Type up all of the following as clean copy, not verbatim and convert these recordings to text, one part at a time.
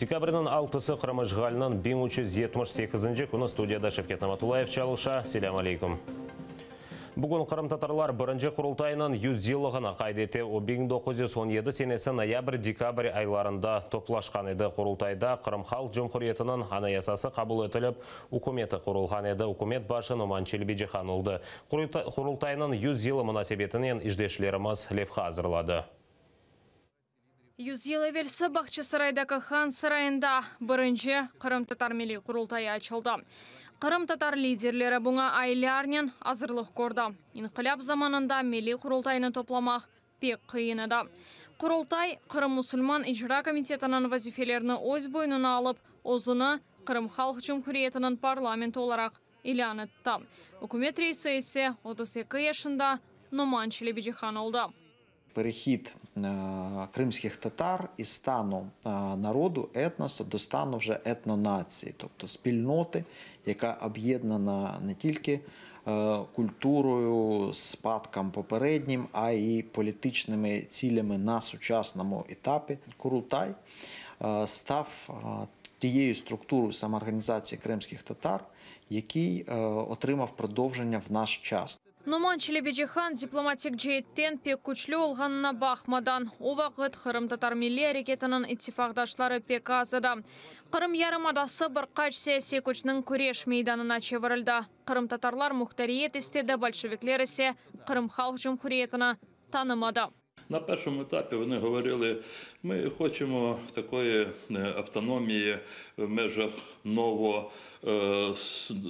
Dekabrniñ altısı Qırım işğaliniñ 1378-nci künü studiyada Şevket Namatullayev çalışa. Selâm aleyküm. Bugün qırımtatarlar birinci Qurultaynıñ 100 yıllığını qayd ete. O, 1917 senesi noyabr-dekabr aylarında toplaşqan edi. Qurultayda Qırım Halq Cumhuriyetiniñ Anayasası qabul etilip, ükümeti qurulğan edi. Ükümet başı Noman Çelebicihan oldı. Qurultaynıñ 100 yılı munasebetinen işdeşlerimiz levha azırladı. 100 yıl evelsi Bağçasaraydaki Han sarayında birinci Qırımtatar Milliy Qurultayı açıldı. Qırımtatar liderleri buña aylarnen azırlıq kördi. İnqilâp zamanında Milliy Qurultaynı toplamaq pek qıyın edi. Qurultay, Qırım Musulman İcra Komitetiniñ vazifelerini öz boynuna alıp, özüni Qırım Halq Cumhuriyetiniñ parlamenti olaraq ilân etti. Ükümet reisi ise 32 yaşında Noman Çelebicihan oldı. Перехід кримських татар із стану народу, етносу до стану вже етнонації, тобто спільноти, яка об'єднана не тільки культурою, спадком попереднім, а й політичними цілями на сучасному етапі. Курултай став тією структурою самоорганізації кримських татар, який отримав продовження в наш час. Noman Çelebicihan diplomatik ceetten pek küçlü olğanına baqmadan, o vaqıt qırımtatar milliy areketiniñ ittifaqdaşları pek az edi. Qırım yarımadası bir qaç siyasiy küçniñ küreş meydanına çevirildi. Qırımtatarlar muhtariyet istedi, bolşevikler ise Qırım Halq Cumhuriyetini tanımadı. На першому етапі вони говорили, ми хочемо такої автономії в межах ново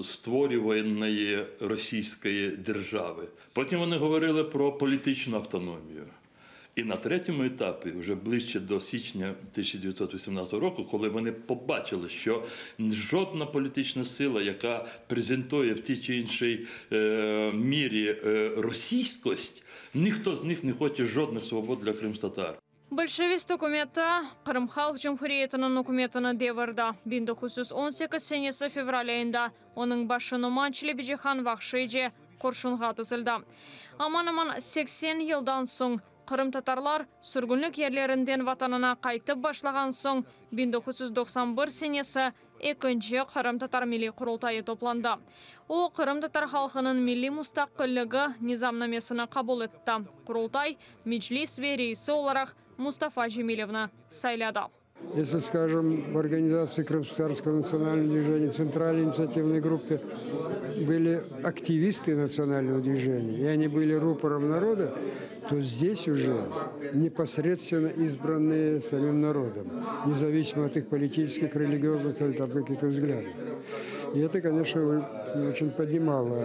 створюваної російської держави. Потім вони говорили про політичну автономію. І на третьому етапі, вже ближче до січня 1918 року, коли вони побачили, що жодна політична сила, яка презентує в тій чи іншій мірі російськость, ніхто з них не хоче жодних свобод для кримськотатар. Bolşevist ükümeti Qırım Halq Cumhuriyetiniñ ükümetini devirdi. 1918 senesi fevral ayında onıñ başı Noman Çelebicihan vahşiyce qurşunğa tizildi. Aman-aman 80 yıldan soñ, qırımtatarlar sürgünlik yerlerinden vatanına qaytıp başlağan soñ, 1991 senesi ekinci Qırımtatar Milliy Qurultayı toplandı. O, qırımtatar halqınıñ milliy mustaqilligi nizamnamesini qabul etti. Qurultay, Meclis ve reisi olaraq Mustafa Cemilevni sayladı. Если, скажем, в организации Крымско-Татарского национального движения, Центральной инициативной группе были активисты национального движения, и они были рупором народа, то здесь уже непосредственно избранные самим народом, независимо от их политических, религиозных или там каких-то взглядов. И это, конечно, очень поднимало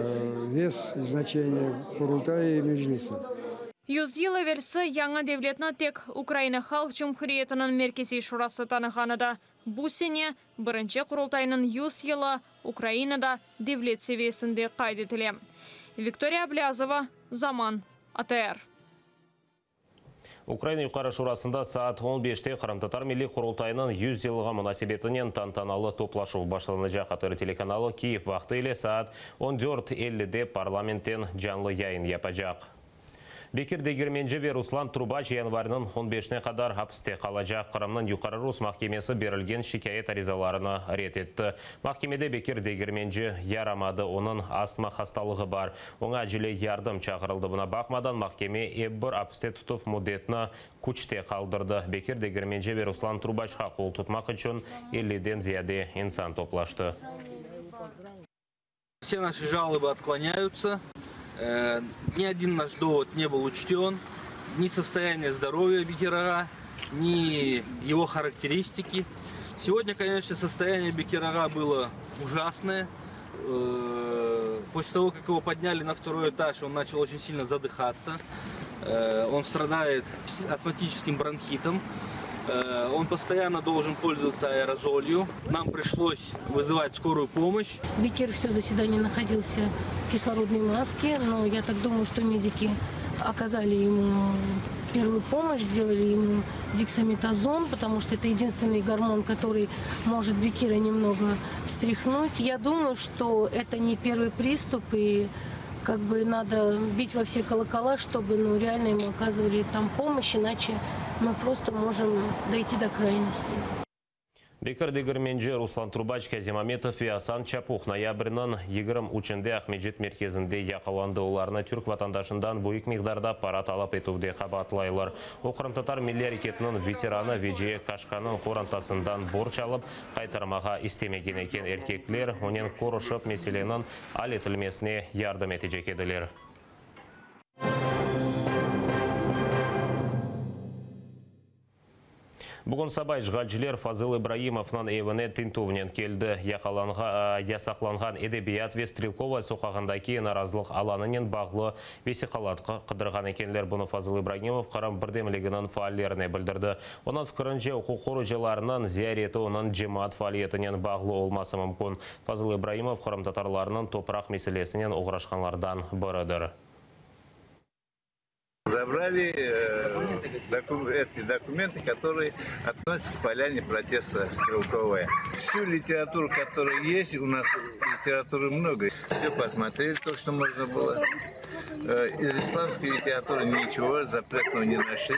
вес и значение Курултая и Меджлиса. 100 yıl evelsi yañı devletni tek Ukraina Halq Cumhuriyetiniñ Merkeziy Şurası tanığan edi. Bu sene birinci Qurultaynıñ 100 yılı Ukrainada devlet seviyesinde qayd etile. Viktoriya Ablâzova, Zaman, ATR. Ukraina Yuqarı Şurasında saat 15-te Qırımtatar Milliy Qurultayınıñ 100 yıllığı munasebetinen tantanalı toplaşuv başlanacaq. ATR telekanalı Kiyev vaqtı ile saat 14.50-de parlamentten canlı yayın yapacaq. Bekir Degermenci ve Ruslan Trubaç yanvarniñ 15-ne qadar apiste qalacaq. Qırımnıñ Yuqarı Rus mahkemesi berilgen şikâyet arizalarını red etti. Mahkemede Bekir Degermenci yaramadı, onıñ astma hastalığı bar. Oña acele yardım çağırıldı. Buña baqmadan mahkeme ep bir apiste tutuv müddetini küçte qaldırdı. Bekir Degermenci ve Ruslan Trubaçqa qol tutmaq içün 50-den ziyade insan toplaştı. Все наши жалобы отклоняются. Ни один наш довод не был учтен. Ни состояние здоровья Бекир-ага, ни его характеристики. Сегодня, конечно, состояние Бекир-ага было ужасное. После того, как его подняли на второй этаж, он начал очень сильно задыхаться. Он страдает астматическим бронхитом. Он постоянно должен пользоваться аэрозолью. Нам пришлось вызывать скорую помощь. Бекир все заседание находился в кислородной маске, но я так думаю, что медики оказали ему первую помощь, сделали ему дексаметазон, потому что это единственный гормон, который может Бекира немного встряхнуть. Я думаю, что это не первый приступ, и как бы надо бить во все колокола, чтобы, ну, реально ему оказывали там помощь, иначе мы просто можем дойти до крайности. Bekir Degirmenci, Ruslan Trubaç, Kâzim Ametov ve Asan Çapuh noyabrniñ 23-nde Aqmescit merkezinde yaqalandı. Olarnı türk vatandaşından büyük miqdarda para talap etüvde qabaatlaylar. O, qırımtatar milliy areketiniñ veteranı Veciye Kaşkanıñ qorantasından borc alıp, qaytarmağa istemegen eken. Erkekler onen körüşip, meseleniñ al etilmesine yardım etecek ediler. Bugün saba işğalciler Fazıl İbraimovnıñ evine tintüvnen keldi. Yasaqlanğan edebiyat ve Strelkovaya soqağındaki narazılıq alanınen bağlı vesiqalar qıdırğan ekenler. Bunı Fazıl İbragimov Qırım birdemliginiñ faallerine bildirdi. Onıñ fikirince, uquq qorucılarnıñ ziyareti onıñ cemaat faaliyetinen bağlı olması mümkün. Fazıl İbraimov qırımtatarlarnıñ topraq meselesinen oğraşqanlardan biridir. Zabrali эти документы, которые относятся к поляне протеста Стрелковая. Всю литературу, которая есть, у нас литературы много. Все посмотрели то, что можно было. Из исламской литературы ничего запретного не нашли.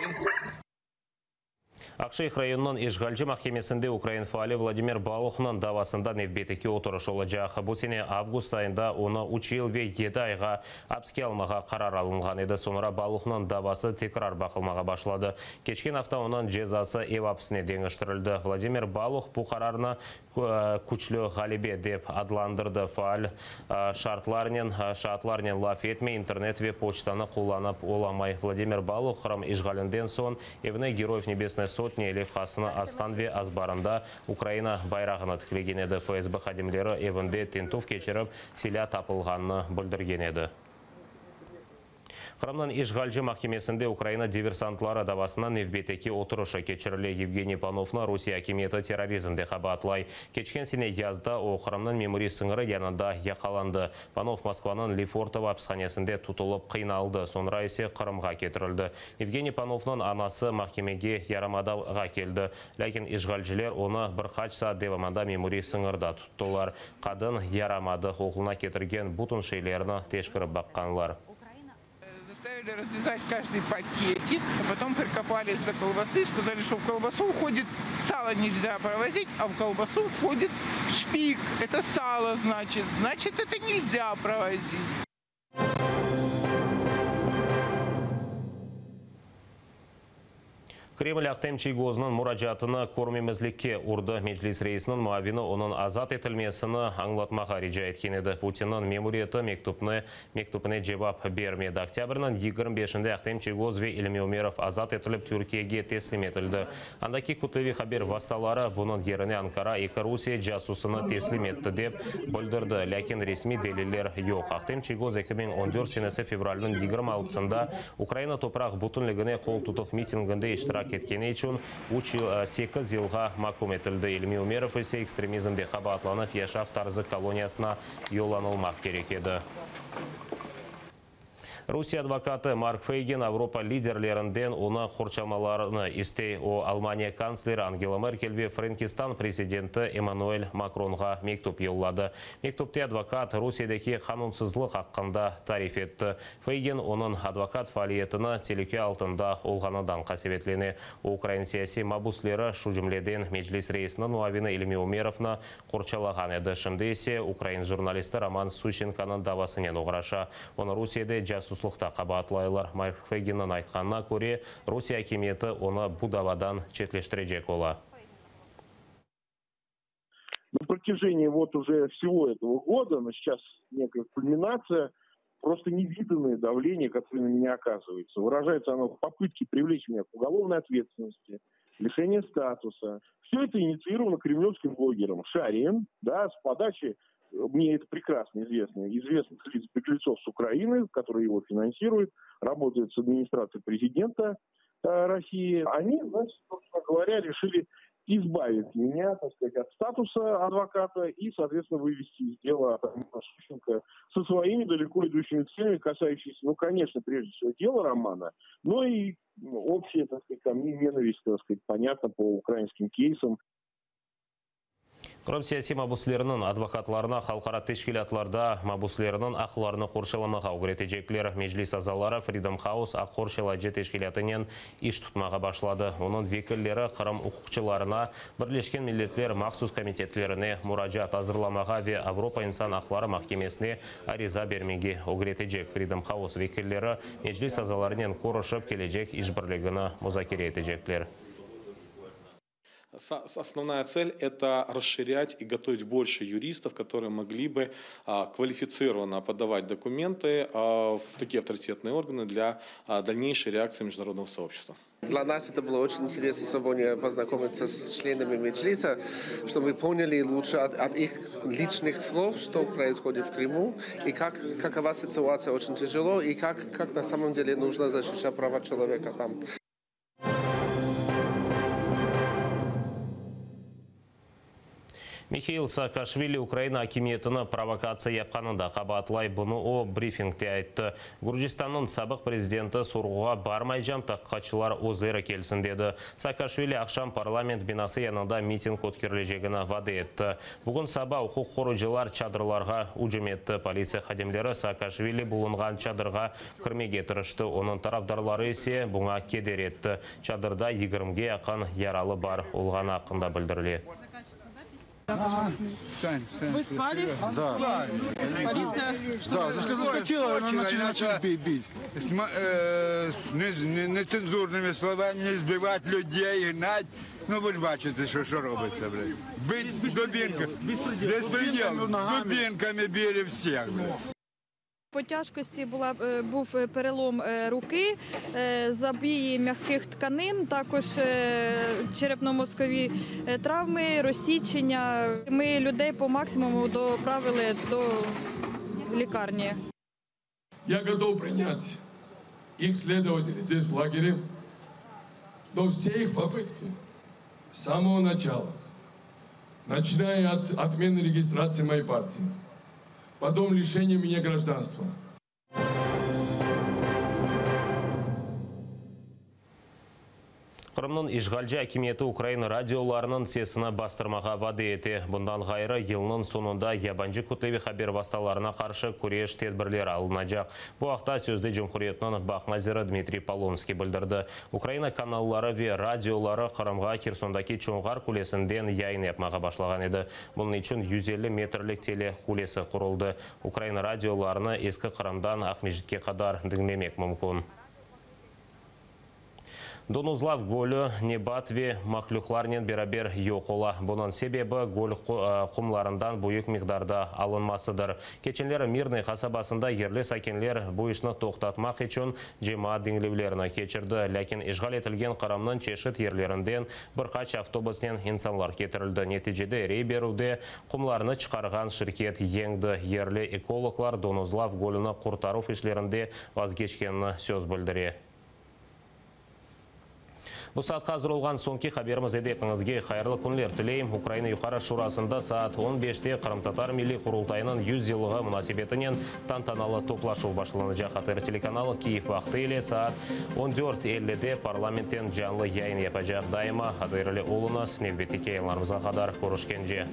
Aqşeyh rayonınıñ işğalci mahkemesinde ukrain faali Vladimir Baluhnıñ davasında nevbetteki oturış olacaq. Bu sene avgust ayında onı üç yıl ve yedi ayğa apske almağa qarar alınğan edi. Soñra Baluhnıñ davası tekrar baqılmağa başladı. Keçken afta onıñ cezası ev apsine deñiştirildi. Vladimir Baluh bu qararnı küçlü ğalebe dep adlandırdı. Faal şartlarnen şaatlarnen laf etmey, internet ve poçtanı qullanıp olamay. Vladimir Baluh Qırım işğalinden soñ evine Geroyev Nebesnoy Sotni levhasını asqan ve azbarında Ukraina bayrağını tiklegen edi. FSB hadimleri evinde tintüv keçirip, silâ tapılğanını bildirgen edi. Qırımnıñ işğalci mahkemesinde Ukraina diversantları davasınıñ nevbetteki oturışı keçirile. Yevgeniy Panovnı Rusiye akimiyeti terrorizmde qabaatlay. Keçken sene yazda o, Qırımnıñ memuriy sıñırı yanında yaqalandı. Panov Moskvanıñ Lefortovo apishanesinde tutulıp qıynaldı, soñra ise Qırımğa ketirildi. Yevgeniy Panovnıñ anası mahkemege yarımadağa keldi, lâkin işğalciler onı bir qaç saat devamında memuriy sıñırda tuttılar. Qadın yaramadı, oğluna ketirgen bütün şeylerni teşkirip baqqanlar. Заставили развязать каждый пакетик, потом прикопались до колбасы и сказали, что в колбасу входит сало нельзя провозить, а в колбасу входит шпик. Это сало, значит, значит, это нельзя провозить. Kreml Ahtem Çiygoznıñ muracaatını körmemezlikke urdı. Meclis reisiniñ muavini onıñ azat etilmesini añlatmağa rica etken edi. Putinniñ memuriyeti mektüpni mektüpine cevap bermedi. Oktâbrniñ 25-nde Ahtem Çiygoz ve İlmi Ümerov azat etilip Türkiyege teslim etildi. Andaki kütleviy haber vastaları bunıñ yerine Ankara eki Rusiye casusını teslim etti, dep bildirdi, lâkin resmiy deliller yoq. Ahtem Çiygoz 2014 senesi fevralniñ 26-sında Ukraina topraq bütünligine qol tutuv mitinginde iştirak etkeni içün üç yıl, sekiz yılğa maküm etildi. İlmi Ümerov ise ekstremizmde qabaatlanıp, yaşav tarzı koloniyasına yollanılmaq kerek edi. Rusiye advokatı Mark Feygin Avropa liderlerinden onı qorçalmalarını istey. O, Almaniya kantsleri Angela Merkel ve Frenkistan prezidenti Emmanuel Makronğa mektüp yolladı. Mektüpte advokat Rusiyedeki qanunsızlıq aqqında tarif etti. Feygin onıñ advokat faaliyetini telüke altında olğanından qasevetlene. O, ukrain siyasiy mabusleri, şu cümleden Meclis reisiniñ muavini İlmi Ümerovnı qorçalağan edi. Şimdi ise ukrain jurnalisti Roman Suşçenkonıñ davasınen oğraşa. Onı Rusiyede casuslıqta qabaatlaylar. Mark Feyginniñ aytqanına köre, Rusiye akimiyeti onı bu davadan çetleştirecek ola. На протяжении вот уже всего этого года, но сейчас некая кульминация, просто невиданное давление, которое на меня оказывается. Выражается оно в попытке привлечь меня к уголовной ответственности, лишение статуса. Все это инициировано кремлевским блогером Шарием, да, с подачи, мне это прекрасно известно, известных лиц беглецов с Украины, которые его финансируют, работают с администрацией президента э, России. Они, значит, собственно говоря, решили избавить меня, так сказать, от статуса адвоката и, соответственно, вывести из дела Сущенко со своими далеко идущими целями, касающимися, ну, конечно, прежде всего дела Романа, но и общая, так сказать, ко мне ненависть, так сказать, понятно, по украинским кейсам. Qırım siyasiy mabusleriniñ advokatlarına halqara teşkilâtlarda mabuslerniñ aqlarını qorçalamağa ögretecekler. Meclis azaları Freedom House aq qorçalayıcı teşkilâtınen iş tutmağa başladı. Onıñ vekilleri Qırım uquqçılarına Birleşken Milletler mahsus komitetlerine muracaat azırlamağa ve Avropa insan aqları mahkemesine ariza bermege ögretecek. Freedom House vekilleri Meclis azalarınen körüşip, kelecek işbirligini muzakere etecekler. Основная цель – это расширять и готовить больше юристов, которые могли бы квалифицированно подавать документы в такие авторитетные органы для дальнейшей реакции международного сообщества. Для нас это было очень интересно сегодня познакомиться с членами Меджлиса, чтобы мы поняли лучше от, от их личных слов, что происходит в Крыму и как, какова ситуация очень тяжело и как, как на самом деле нужно защищать права человека там. Miheil Saakaşvili Ukraina akimiyetini provokatsiya yapqanında qabaatlay. Bunı o, brifingte ayttı. Gürcistannıñ sabıq prezidenti sorğuğa barmaycam, taqiqatçılar özleri kelsin, dedi. Saakaşvili aqşam parlament binası yanında miting ötkerilecegini vade etti. Bugün saba uquq qoruyıcılar çadırlarğa ücüm etti. Politsiya hadimleri Saakaşvili bulunğan çadırğa kirmege tırıştı, onıñ tarafdarları ise buña keder etti. Çadırda yigirmige yaqın yaralı bar olğanı aqqında bildirile. Вы спали? Да. Полиция? Да, заскочила, начали бить. С нецензурными словами не збивати людей, гнать. Ну ви ж бачите, що, що робиться, блядь. Бить дубинками. Беспредел. Дубинками били всех, блядь. По тяжкості була, е, був е, перелом е, руки, забії м'яких тканин, також черепно-мозкові травми, розсічення. Ми людей по максимуму доправили до лікарні. Я готов принять их следователей здесь, в лагере, но все их попытки с самого начала, начиная от отмены регистрации моей партии, потом лишения меня гражданства – Qırımnıñ işğalci akimiyeti ukrain radiolarınıñ sesini bastırmağa vade ete. Bundan ğayrı, yılnıñ soñunda yabancı kütleviy haber vastalarına qarşı küreş tedbirleri alınacaq. Bu aqta sözde cumhuriyetniñ baq naziri Dmitriy Polonskiy bildirdi. Ukraina kanalları ve radioları Qırımğa Hersondaki Çonğar qulesinden yayın yapmağa başlağan edi. Bunıñ içün 150 metrlik tele qulesi quruldı. Ukrain radiolarını Eski Qırımdan Aqmescitke qadar diñlemek mümkün. Donuzlav gölü nebat ve mahlüqlarnen beraber yoq ola. Bunıñ sebebi, göl qumlarından büyük miqdarda alınmasıdır. Keçenleri Mirnıy qasabasında yerli sakinler bu işni toqtatmaq içün cemaat diñlevlerini keçirdi. Lâkin işğal etilgen Qırımnıñ çeşit yerlerinden bir qaç avtobusnen insanlar ketirildi. Neticede rey berüvde qumlarnı çıqarğan şirket yeñdi. Yerli ekologlar Donuzlav gölüni qurtaruv işlerinde vazgeçkenini söz bildire. Bu saatqa azır olğan soñki haberimiz edi. Epiñizge hayırlı künler tileyim. Ukraina Yuqarı Şurasında saat on beşte Qırımtatar Milliy Qurultayınıñ yüz yıllığı munasebetinen tantanalı toplaşuv başlanacaq. ATR telekanalı Kiyev vaqtı ile saat on dört ellide parlamentten canlı yayın yapacaq. Daima ATR ile oluñız, nevbetteki yayınlarımızğa qadar körüşkence.